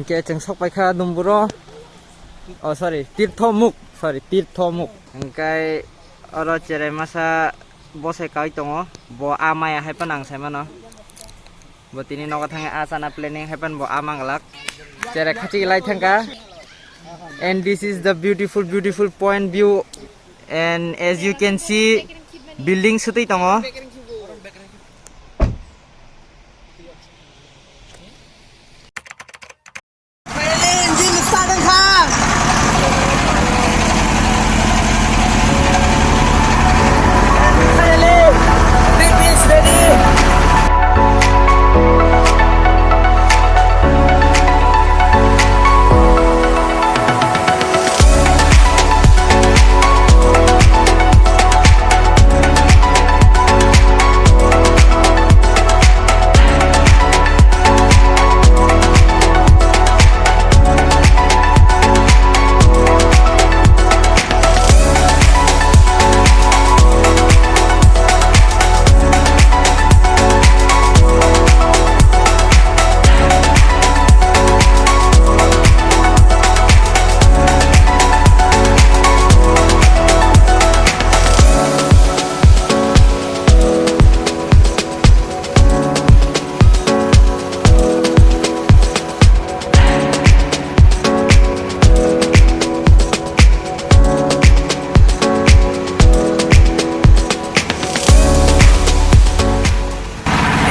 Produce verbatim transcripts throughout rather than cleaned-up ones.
Ke chwng sok paikha Dumburo. Oh, sorry, Tirthomuk. Sorry, Tirthomuk. Hingkai oro cherai masa bosai kaui tongo. Bo a maya hai phano ang sai mano. Bo tini nogo thangwi a chana planning hai phano bo a manglak. Cherai khachi lai thangkha. And this is the beautiful, beautiful point view. And as you can see, building sutwi tongo.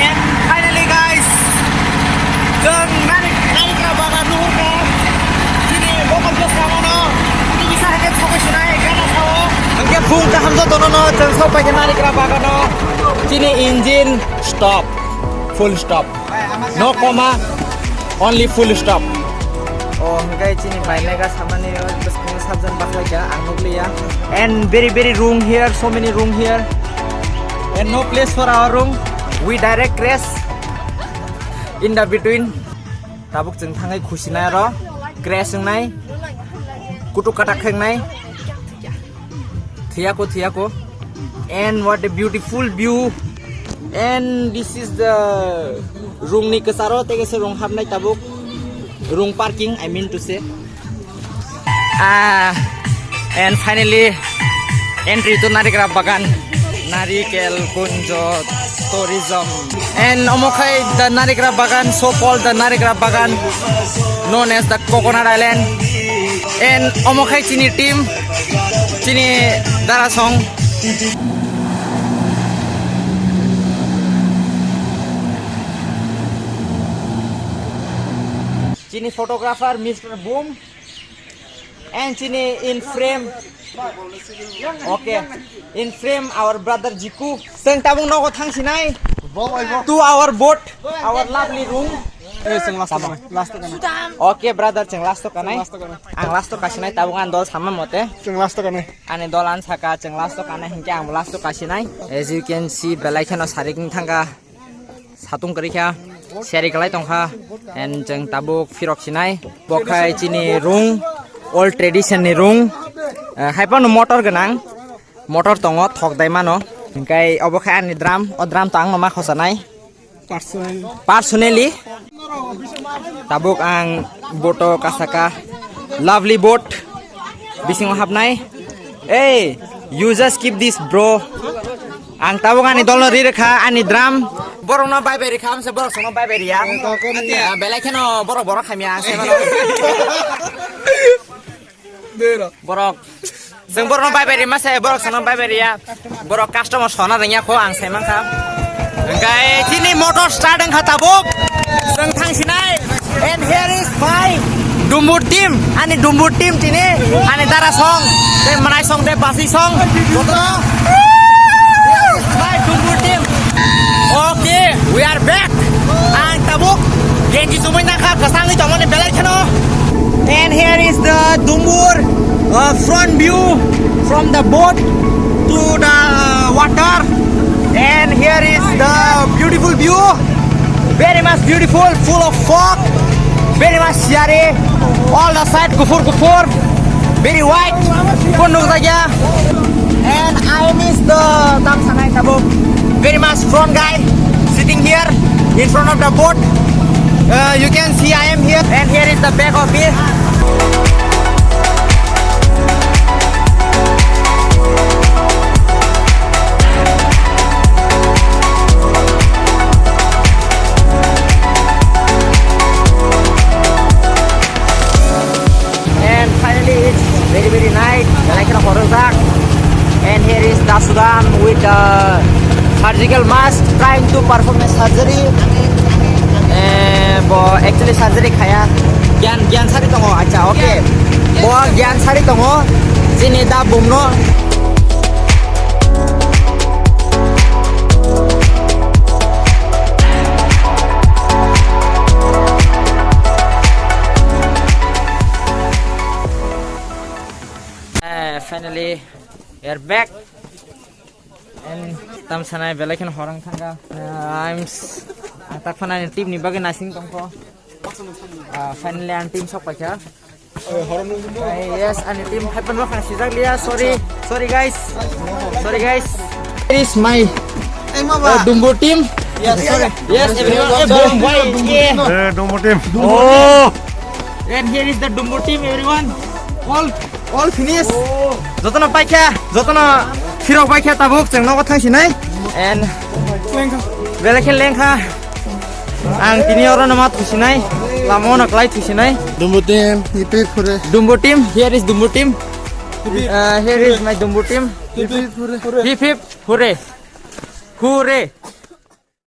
And finally, guys, chwng narik-, narikra bagan nuhurkha. Chini bokol bwskango no tini kisa hai khe sokoi sinai gana sao. Hwnkhe bung kaham jotono no chwng sok paikha narikra bagano. Chini engine stop, full stop. No comma, only full stop. Oh, hwnkhe chini bai mega samani bwskango sabjani bakhlaikha, ang nukliya. And very, very room here, so many room here. And no place for our room. We direct crash in the between. Tabuk chwng thangwi khusinai aro crash wngnai, kutuk katak khengnai. Thiyako, thiyako. And what a beautiful view. And this is the rungni kwcharo tei kaisa rung hapnai tabuk. Rung parking, I mean to say. Ah, and finally, entry to Narikra Bagan, Narikel Kunjo Tourism. And omo khai the Narikra Bagan, so called the Narikra Bagan, known as the Coconut Island. And omo khai chini team, chini darasong. Chini photographer Mister Boom. And chini in frame. Okay. In frame our brother Jiku. Chwng tabuk nogo thangsinai. To our boat, our lovely room. Eh, chwng last kanai. Last kanai. Okay, brother, chwng last kanai. Last kanai. Ang last kasinai tabuk ang dol sama mote. Chwng last kanai. Ani dol ang saka chwng last kanai hinkhe ang last kasinai. As you can see, belai kheno sarik wng thangkha. Satung kwrwi kha, seri kwlai tong kha, and chwng tabuk phirok sinai. Bo khai chini rung, old tradition ni rung, eh, hai phano motor gwnang, motor tongo, thok dai mano. Hingkai obo khai ani drum, o drum to ang no ma khosanai. Personally. Personally, tabuk ang boto kasaka, lovely boat. Bisingo hapnai. Hey, you just keep this, bro. Ang tabuk ani dolno ri rwkha, ani drum. Borokno bai bai rwkha, amse borok sono bai bai riya. Ah, belai kheno borok borok hamya, ang se mano. Borok. Chwng borokno bai bai rima se, borok sono bai bai riya. Borok customer sona rwngya kho, ang sai mankha. Hingkai chini motor start wngkha tabuk. Chwng thangsinai. And here is my Dumbur team. Ani Dumbur team chini. Ani dara song. Tei manai song, tei basi song. Jotono. Here is my Dumbur team. Okay, we are back. Ang tabuk genji chumui nangkha, kwchangwi tongmani belai kheno. And here is the Dumbur, uh, front view from the boat to the, uh, water. And here is the beautiful view. Very much beautiful, full of fog. Very much siyari. All the side kufur kufur. Very white. Kun nukjakya. And I miss the tam sanai tabuk. Very much front guy sitting here in front of the boat. Uh, you can see I am here, and here is the back of it. And finally, it's very, very nice. Belai kheno horo jak. And here is Dasudan with the surgical mask, trying to perform a surgery. Eh, bo actually surgery khaya. Gyan, gyan sari tongo. Acha, okay. Bo gyan sari tongo. Chini da bumno. Eh, finally, we are back. And tam sanai belai kheno horang thanga. Eh, I'm s-, ang tak phana ani team ni bagwi nasing tongkho. Ah, finally, ani team sok paikha. Eh, yes, ani team hai pano khana sijak liya. Sorry, sorry guys, sorry guys. Here is my, eh, Dumbo team. Yes, sorry. Yes, everyone. Eh, Dumbo team. Oh. And here is the Dumbo team, everyone. All, all finish. Jotono paikha, jotono phirok paikha tabuk chwng nogo thangsinai. And belai khe lengkha. Ang tini oro no ma thusinai, lama no klai thusinai. Dumbo team, hip hip hure. Dumbo team, here is Dumbo team. Uh, here is my Dumbo team. Hip hip hure. Hip hip hure. Hure.